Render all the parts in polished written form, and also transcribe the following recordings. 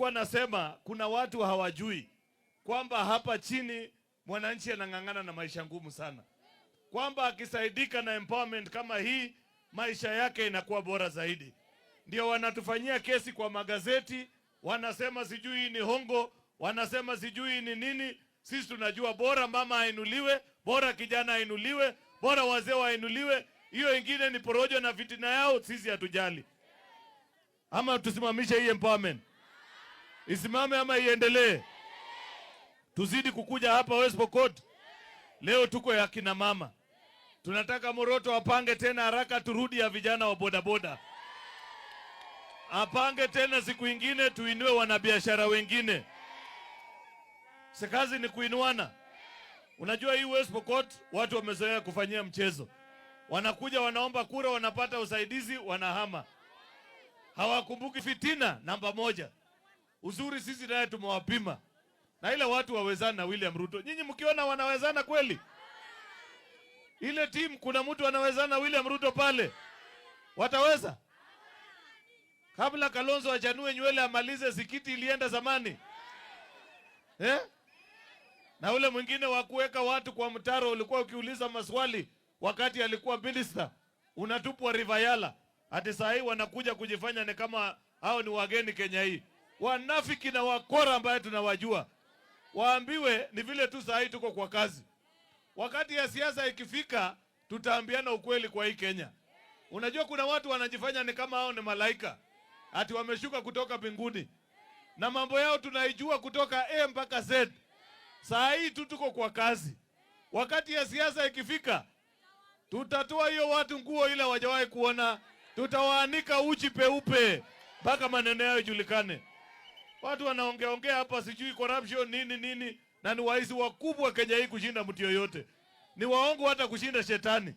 Nilikuwa nasema kuna watu hawajui kwamba hapa chini mwananchi anang'ang'ana na maisha ngumu sana, kwamba akisaidika na empowerment kama hii, maisha yake inakuwa bora zaidi. Ndio wanatufanyia kesi kwa magazeti, wanasema sijui ni hongo, wanasema sijui ni nini. Sisi tunajua bora mama ainuliwe, bora kijana ainuliwe, bora wazee wainuliwe. Hiyo ingine ni porojo na fitina yao, sisi hatujali. Ama tusimamishe hii empowerment, isimame ama iendelee? Tuzidi kukuja hapa West Pokot. Leo tuko ya kina mama, tunataka Moroto apange tena haraka, turudi ya vijana wa bodaboda, apange tena siku ingine, tuinue wanabiashara wengine. Si kazi ni kuinuana. Unajua hii West Pokot watu wamezoea kufanyia mchezo, wanakuja wanaomba kura, wanapata usaidizi, wanahama, hawakumbuki fitina namba moja. Uzuri sisi naye tumewapima na ile watu wawezana na William Ruto. Nyinyi mkiona wanawezana kweli? Ile timu kuna mtu anawezana na William Ruto pale? Wataweza? Kabla Kalonzo achanue nywele amalize, si kiti ilienda zamani, eh? Na ule mwingine wa kuweka watu kwa mtaro, ulikuwa ukiuliza maswali wakati alikuwa minister, unatupwa River Yala. Ati saa hii wanakuja kujifanya ni kama hao ni wageni Kenya hii. Wanafiki na wakora ambaye tunawajua, waambiwe ni vile tu saa hii tuko kwa kazi. Wakati ya siasa ikifika, tutaambiana ukweli kwa hii Kenya. Unajua kuna watu wanajifanya ni kama hao ni malaika, ati wameshuka kutoka mbinguni, na mambo yao tunaijua kutoka A mpaka Z. Saa hii tu tuko kwa kazi. Wakati ya siasa ikifika, tutatoa hiyo watu nguo ile hawajawahi kuona, tutawaanika uchi peupe mpaka maneno yao ijulikane. Watu wanaongeaongea hapa sijui corruption nini nini, na ni waizi wakubwa Kenya hii kushinda mtu yoyote, ni waongo hata kushinda shetani,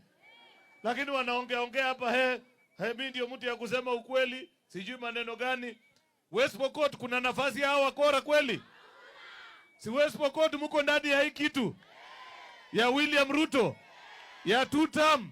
lakini wanaongeaongea hapa he, he, mimi ndio mtu ya kusema ukweli, sijui maneno gani. West Pokot kuna nafasi ya hao wakora kweli? Si West Pokot mko ndani ya hii kitu ya William Ruto ya two term.